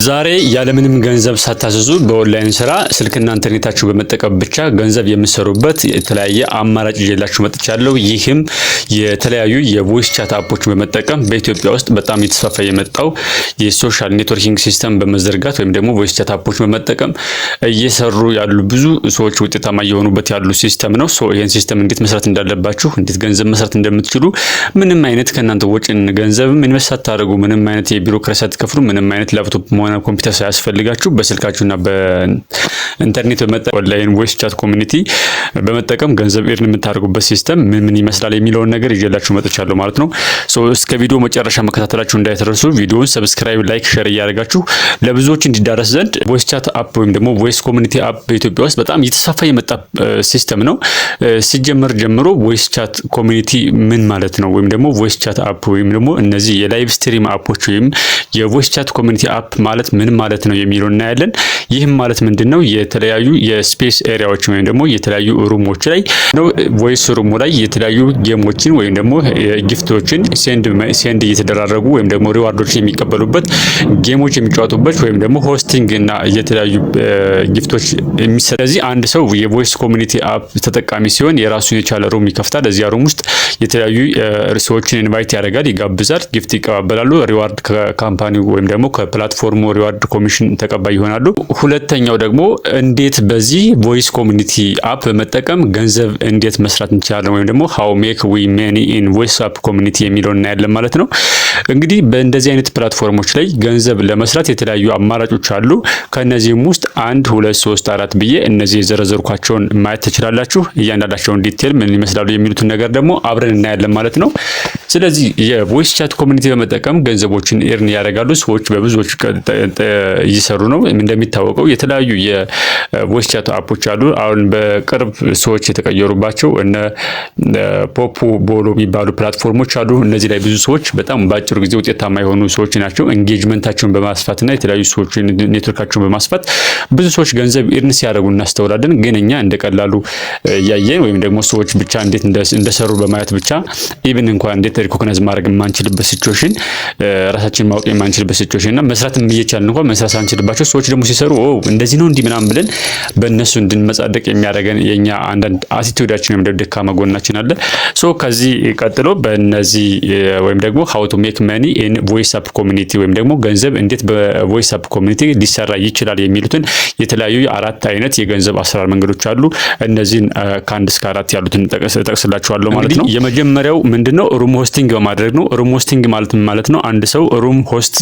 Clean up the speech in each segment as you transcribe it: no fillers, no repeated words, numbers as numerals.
ዛሬ ያለምንም ገንዘብ ሳታስዙ በኦንላይን ስራ ስልክና ኢንተርኔታችሁ በመጠቀም ብቻ ገንዘብ የምትሰሩበት የተለያየ አማራጭ ይዤላችሁ መጥቻለሁ። ይህም የተለያዩ የ voice chat app ኦችን በመጠቀም በኢትዮጵያ ውስጥ በጣም እየተስፋፋ የመጣው የ social networking system በመዘርጋት ወይም ደግሞ voice chat app ኦችን በመጠቀም እየሰሩ ያሉ ብዙ ሰዎች ውጤታማ እየሆኑበት ያሉ system ነው። So ይህን system እንዴት መስራት እንዳለባችሁ፣ እንዴት ገንዘብ መስራት እንደምትችሉ፣ ምንም አይነት ከእናንተ ወጪን ገንዘብም invest ሳታደርጉ፣ ምንም አይነት የቢሮክራሲ ሳትከፍሉ፣ ምንም አይነት ላፕቶፕ ሆነ ኮምፒውተር ሳያስፈልጋችሁ በስልካችሁና በኢንተርኔት በመጠቀም online voice chat community በመጠቀም ገንዘብ earn የምታደርጉበት system ምን ምን ይመስላል የሚለውን ነገር ይዤላችሁ መጥቻለሁ ማለት ነው። So እስከ ቪዲዮ መጨረሻ መከታተላችሁ እንዳይተረሱ። ቪዲዮውን subscribe፣ like፣ share እያደረጋችሁ ለብዙዎች እንዲዳረስ ዘንድ። Voice chat app ወይም ደግሞ voice community app በኢትዮጵያ ውስጥ በጣም እየተስፋፋ የመጣ system ነው። ሲጀመር ጀምሮ voice chat community ምን ማለት ነው? ወይም ደግሞ voice chat app ወይም ደግሞ እነዚህ የ live stream app ኦች ወይም የ voice chat community app ማለት ምን ማለት ነው የሚለው እናያለን። ይህም ማለት ምንድን ነው? የተለያዩ የ space area ዎች ወይም ደግሞ የተለያዩ room ኦች ላይ ነው። Voice room ኡ ላይ የተለያዩ game ኦችን ወይም ደግሞ gift ኦችን send እየተደራረጉ ወይም ደግሞ reward ኦችን የሚቀበሉበት፣ game ኦች የሚጫወቱበት ወይም ደግሞ hosting እና የተለያዩ gift ኦች የሚሰ ስለዚህ አንድ ሰው የ voice community app ተጠቃሚ ሲሆን የራሱን የቻለ room ይከፍታል። እዚያ room ውስጥ የተለያዩ ሰዎችን invite ያደርጋል፣ ይጋብዛል፣ gift ይቀባበላሉ። Reward ከ company ው ወይም ደግሞ ከ platform ኡ reward commission ተቀባይ ይሆናሉ። ሁለተኛው ደግሞ እንዴት በዚህ voice community app በመጠቀም ገንዘብ እንዴት መስራት እንችላለን ወይም ደግሞ how make we money in voice app community የሚለውን እናያለን ማለት ነው። እንግዲህ በእንደዚህ አይነት platform ኦች ላይ ገንዘብ ለመስራት የተለያዩ አማራጮች አሉ። ከእነዚህም ውስጥ አንድ፣ ሁለት፣ ሶስት፣ አራት ብዬ እነዚህ የዘረዘርኳቸውን ማየት ትችላላችሁ። እያንዳንዳቸውን detail ምን ይመስላሉ የሚሉትን ነገር ደግሞ አብረን እናያለን ማለት ነው። ስለዚህ የ voice chat community በመጠቀም ገንዘቦችን earn ያደርጋሉ ሰዎች፣ በብዙዎች እየሰሩ ነው። እንደሚታወቀው የተለያዩ የ voice chat app ኦች አሉ። አሁን በቅርብ ሰዎች የተቀየሩባቸው እነ ፖፖ፣ ቦሎ የሚባሉ platform ኦች አሉ። እነዚህ ላይ ብዙ ሰዎች በጣም በአጭሩ ጊዜ ውጤታማ የሆኑ ሰዎች ናቸው። Engagement ኣቸውን በማስፋት እና የተለያዩ ሰዎች ኔትወርካቸውን በማስፋት ብዙ ሰዎች ገንዘብ earn ሲያደርጉ እናስተውላለን። ግን እኛ እንደ ቀላሉ እያየን ወይም ደግሞ ሰዎች ብቻ እንዴት እንደሰሩ በማየት ብቻ even እንኳን እንዴት recognize ማድረግ የማንችልበት situation፣ ራሳችን ማወቅ የማንችልበት situation እና መስራትም እየቻልን እንኳን መስራት ሳንችልባቸው ሰዎች ደግሞ ሲሰሩ እንደዚህ ነው እንዲህ ምናምን ብለን በእነሱ እንድንመጻደቅ የሚያደርገን የኛ አንዳንድ attitude ኣችን ወይም ደካማ ጎናችን አለ። So ከዚህ ቀጥሎ በእነዚህ ወይም ደግሞ how to make money in voice app community ወይም ደግሞ ገንዘብ እንዴት በ voice app community ሊሰራ ይችላል የሚሉትን የተለያዩ አራት አይነት የገንዘብ አሰራር መንገዶች አሉ። እነዚህን ከአንድ እስከ አራት ያሉትን እጠቅስላችኋለሁ ማለት ነው። የመጀመሪያው ምንድነው? Room hosting በማድረግ ነው። Room hosting ማለት ምን ማለት ነው? አንድ ሰው room host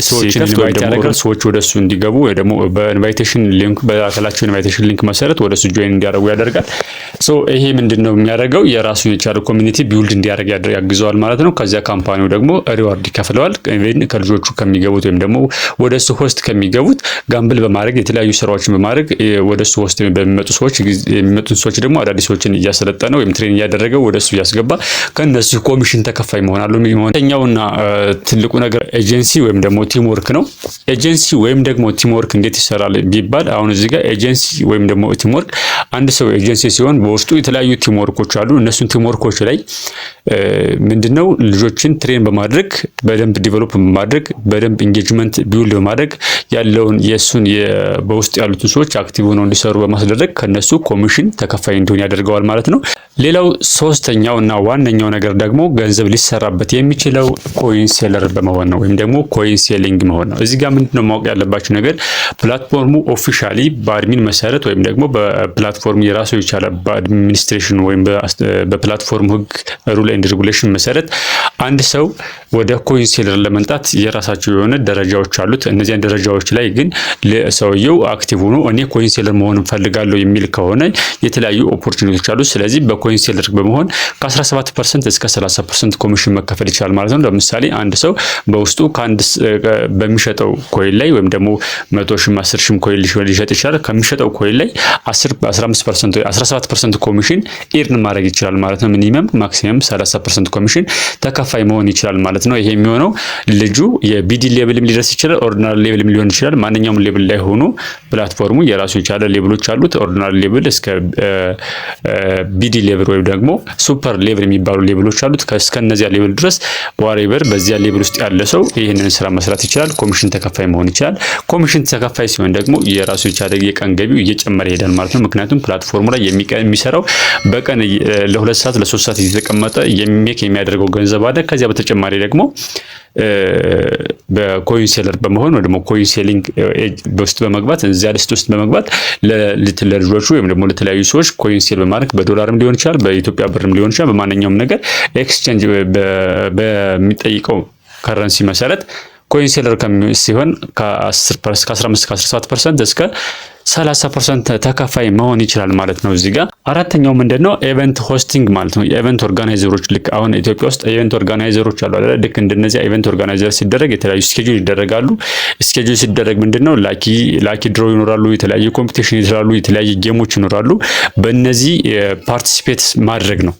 ሰዎችን invite ያደርጋል። ሰዎች ወደ እሱ እንዲገቡ ወይ ደግሞ በ invitation link፣ በላከላቸው invitation link መሰረት ወደ እሱ join እንዲያደርጉ ያደርጋል። So ይሄ ምንድነው የሚያደርገው? የራሱን የቻለ community build እንዲያደርግ ያግዘዋል ማለት ነው። ከዚያ company ው ደግሞ reward ይከፍለዋል። ከልጆቹ ከሚገቡት ወይም ደግሞ ወደ እሱ host ከሚገቡት gamble በማድረግ፣ የተለያዩ ስራዎችን በማድረግ ወደ እሱ host በሚመጡ ሰዎች የሚመጡት ሰዎች ደግሞ አዳዲስ ሰዎችን እያሰለጠነ ወይም train እያደረገ ወደ እሱ እያስገባ ከእነሱ ኮሚሽን ተከፋይ መሆናሉ። ሁለተኛውና ትልቁ ነገር ኤጀንሲ ወይም ደግሞ team work ነው። ኤጀንሲ ወይም ደግሞ team work እንዴት ይሰራል ቢባል አሁን እዚህ ጋር ኤጀንሲ ወይም ደግሞ team work፣ አንድ ሰው ኤጀንሲ ሲሆን በውስጡ የተለያዩ team work ኦች አሉ። እነሱን team work ኦች ላይ ምንድነው ልጆችን train በማድረግ፣ በደንብ develop በማድረግ፣ በደንብ engagement build በማድረግ፣ ያለውን የእሱን በውስጥ ያሉትን ሰዎች active ሆነው እንዲሰሩ በማስደረግ ከነሱ ኮሚሽን ተከፋይ እንዲሆን ያደርገዋል ማለት ነው። ሌላው ሶስተኛው እና ዋነኛው ነገር ደግሞ ገንዘብ ሊሰራበት የሚችለው coin seller በመሆን ነው ወይም ደግሞ coin selling መሆን ነው። እዚህ ጋር ምንድነው ማወቅ ያለባችሁ ነገር፣ platform ኡ officially በ admin መሰረት ወይም ደግሞ በ platform ኡ የራሱ የቻለ በ administration ወይም በ platform ኡ ህግ rule and regulation መሰረት አንድ ሰው ወደ coin seller ለመምጣት የራሳቸው የሆነ ደረጃዎች አሉት። እነዚያን ደረጃዎች ላይ ግን ሰውየው active ሆኖ እኔ coin seller መሆን እፈልጋለሁ የሚል ከሆነ የተለያዩ opportunity ዎች አሉ። ስለዚህ በ coin seller በመሆን ከ17% እስከ 30% ኮሚሽን መከፈል ይችላል ማለት ነው። ለምሳሌ አንድ ሰው በውስጡ ከአንድ በሚሸጠው coin ላይ ወይም ደግሞ 100 ሺህም 10 ሺህም coin ሊሸጥ ይችላል። ከሚሸጠው coin ላይ 10፣ 15% ወይ 17% commission earn ማድረግ ይችላል ማለት ነው። Minimum maximum 30% ኮሚሽን ተከፋይ መሆን ይችላል ማለት ነው። ይሄ የሚሆነው ልጁ የ BD level ም ሊደርስ ይችላል፣ ordinary level ም ሊሆን ይችላል። ማንኛውም level ላይ ሆኖ platform ኡ የራሱ የቻለ level ኦች አሉት። Ordinary level እስከ BD level ወይም ደግሞ super level የሚባሉ level ኦች አሉት። እስከነዚያ level ድረስ whatever በዚያ level ውስጥ ያለ ሰው ይህንን ስራ መስራት ይችላል። ኮሚሽን ተከፋይ መሆን ይችላል። ኮሚሽን ተከፋይ ሲሆን ደግሞ የራሱ የቻለ የቀን ገቢው እየጨመረ ይሄዳል ማለት ነው። ምክንያቱም platform ኡ ላይ የሚሰራው በቀን ለ2 ሰዓት፣ ለ3 ሰዓት እየተቀመጠ make የሚያደርገው ገንዘብ አለ። ከዚያ በተጨማሪ ደግሞ በ coin seller በመሆን ወይ ደግሞ coin selling ውስጥ በመግባት፣ እዚያ list ውስጥ በመግባት ለልጆቹ ወይም ደግሞ ለተለያዩ ሰዎች coin sell በማድረግ በዶላርም ሊሆን ይችላል፣ በኢትዮጵያ ብርም ሊሆን ይችላል፣ በማንኛውም ነገር exchange በሚጠይቀው currency መሰረት coin seller ሲሆን ከ10፣ ከ15፣ ከ17% እስከ 30% ተከፋይ መሆን ይችላል ማለት ነው። እዚህ ጋር አራተኛው ምንድን ነው? Event hosting ማለት ነው። የ event organizer ኦች፣ ልክ አሁን ኢትዮጵያ ውስጥ event organizer ኦች አሉ አይደለ? ልክ እንደነዚያ event organizer ሲደረግ የተለያዩ schedule ይደረጋሉ። Schedule ሲደረግ ምንድን ነው? Lucky draw ይኖራሉ፣ የተለያዩ competition ይኖራሉ፣ የተለያዩ game ኦች ይኖራሉ። በእነዚህ participate ማድረግ ነው።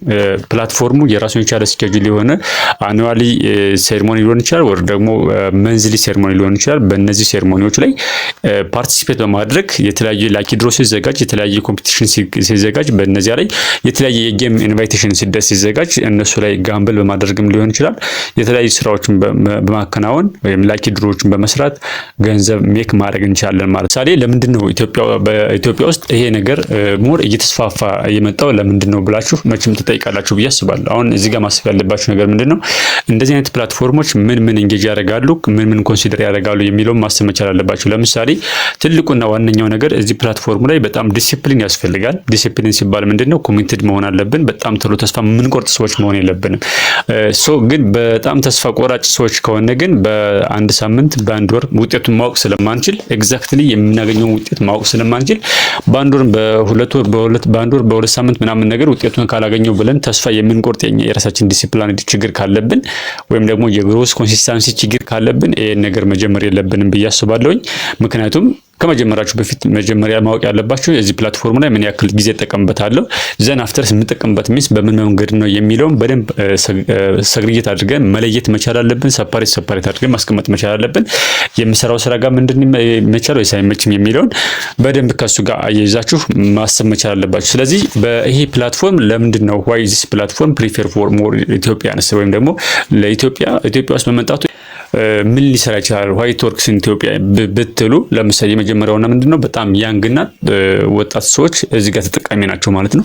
Platform ኡ የራሱን የቻለ schedule የሆነ annually ceremony ሊሆን ይችላል፣ ወይ ደግሞ monthly ceremony ሊሆን ይችላል። በእነዚህ ceremony ዎች ላይ participate በማድረግ የተለያዩ lucky draw ሲዘጋጅ፣ የተለያየ competition ሲዘጋጅ፣ በእነዚያ ላይ የተለያየ የ game invitation ሲደስ ሲዘጋጅ እነሱ ላይ gamble በማድረግም ሊሆን ይችላል። የተለያዩ ስራዎችን በማከናወን ወይም lucky draw ዎችን በመስራት ገንዘብ make ማድረግ እንችላለን ማለት። ምሳሌ ለምንድን ነው በኢትዮጵያ ውስጥ ይሄ ነገር more እየተስፋፋ የመጣው ለምንድን ነው ብላችሁ መቼም ትጠይቃላችሁ ብዬ አስባለሁ። አሁን እዚህ ጋር ማሰብ ያለባችሁ ነገር ምንድን ነው? እንደዚህ አይነት platform ኦች ምን ምን engage ያደርጋሉ፣ ምን ምን consider ያደርጋሉ የሚለውን ማሰብ መቻል አለባችሁ። ለምሳሌ ትልቁና ዋነኛው ነገር እዚህ platform ኡ ላይ በጣም ዲሲፕሊን ያስፈልጋል። ዲሲፕሊን ሲባል ምንድን ነው? Committed መሆን አለብን። በጣም ቶሎ ተስፋ የምንቆርጥ ሰዎች መሆን የለብንም። So ግን በጣም ተስፋ ቆራጭ ሰዎች ከሆነ ግን በአንድ ሳምንት፣ በአንድ ወር ውጤቱን ማወቅ ስለማንችል፣ exactly የምናገኘውን ውጤት ማወቅ ስለማንችል፣ በአንድ ወር፣ በ2 ወር፣ በአንድ ወር፣ በ2 ሳምንት ምናምን ነገር ውጤቱን ካላገኘው ብለን ተስፋ የምንቆርጥ የራሳችን ዲሲፕሊን ችግር ካለብን ወይም ደግሞ የ growth consistency ችግር ካለብን ይሄን ነገር መጀመር የለብንም ብዬ አስባለሁኝ። ምክንያቱም ከመጀመራችሁ በፊት መጀመሪያ ማወቅ ያለባችሁ የዚህ platform ላይ ምን ያክል ጊዜ እጠቀምበታለሁ፣ then after የምጠቀምበት means በምን መንገድ ነው የሚለውን በደንብ segregate አድርገን መለየት መቻል አለብን። Separate separate አድርገን ማስቀመጥ መቻል አለብን። የምሰራው ስራ ጋር ምንድን ይመቻል ወይስ አይመችም የሚለውን በደንብ ከሱ ጋር አያይዛችሁ ማሰብ መቻል አለባችሁ። ስለዚህ በይሄ platform ለምንድን ነው why this platform prefer for more Ethiopians ወይም ደግሞ ለኢትዮጵያ ኢትዮጵያ ውስጥ በመምጣቱ ምን ሊሰራ ይችላል? Why it works in Ethiopia ብትሉ ለምሳሌ የመጀመሪያውና ምንድነው በጣም young ና ወጣት ሰዎች እዚህ ጋር ተጠቃሚ ናቸው ማለት ነው።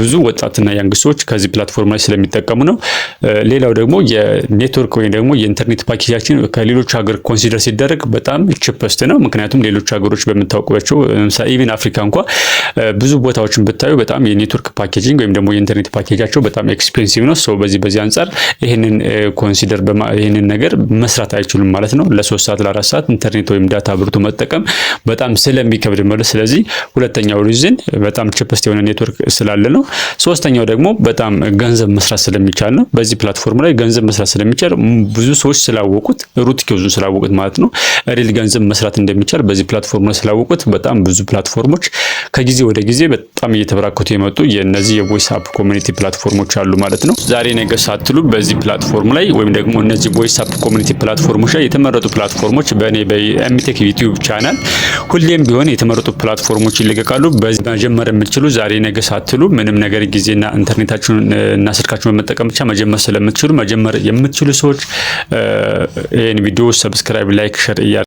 ብዙ ወጣትና young ሰዎች ከዚህ platform ላይ ስለሚጠቀሙ ነው። ሌላው ደግሞ የኔትወርክ ወይም ደግሞ የኢንተርኔት ፓኬጃችን ከሌሎች ሀገር consider ሲደረግ በጣም cheapest ነው። ምክንያቱም ሌሎች ሀገሮች በምታውቋቸው ለምሳሌ even አፍሪካ እንኳ ብዙ ቦታዎችን ብታዩ በጣም የ network packaging ወይም ደግሞ የኢንተርኔት ፓኬጃቸው በጣም expensive ነው። So በዚህ አንጻር ይህንን consider ይህንን ነገር መስራት አይችሉም ማለት ነው። ለ3 ሰዓት፣ ለ4 ሰዓት ኢንተርኔት ወይም data አብርቶ መጠቀም በጣም ስለሚከብድ ማለት። ስለዚህ ሁለተኛው reason በጣም cheapest የሆነ ኔትወርክ ስላለ ነው። ሶስተኛው ደግሞ በጣም ገንዘብ መስራት ስለሚቻል ነው። በዚህ platform ላይ ገንዘብ መስራት ስለሚቻል ብዙ ሰዎች ስላወቁት፣ root cause ኡን ስላወቁት ማለት ነው። Real ገንዘብ መስራት እንደሚቻል በዚህ platform ላይ ስላወቁት በጣም ብዙ platform ኦች ከጊዜ ወደ ጊዜ በጣም እየተበራከቱ የመጡ የነዚህ የ voice app community platform ኦች አሉ ማለት ነው። ዛሬ ነገ ሳትሉ በዚህ platform ላይ ወይም ደግሞ እነዚህ voice app community platform ኦች ላይ የተመረጡ platform ኦች በእኔ በኤምቴክ YouTube channel ሁሌም ቢሆን የተመረጡ platform ኦች ይለቀቃሉ። በዚህ መጀመር የምትችሉ ዛሬ ነገ ሳትሉ ምንም ነገር ጊዜና ኢንተርኔታችሁን እና ስልካችሁን በመጠቀም ብቻ መጀመር ስለምትችሉ መጀመር የምትችሉ ሰዎች ይህን ቪዲዮ subscribe፣ like፣ share እያ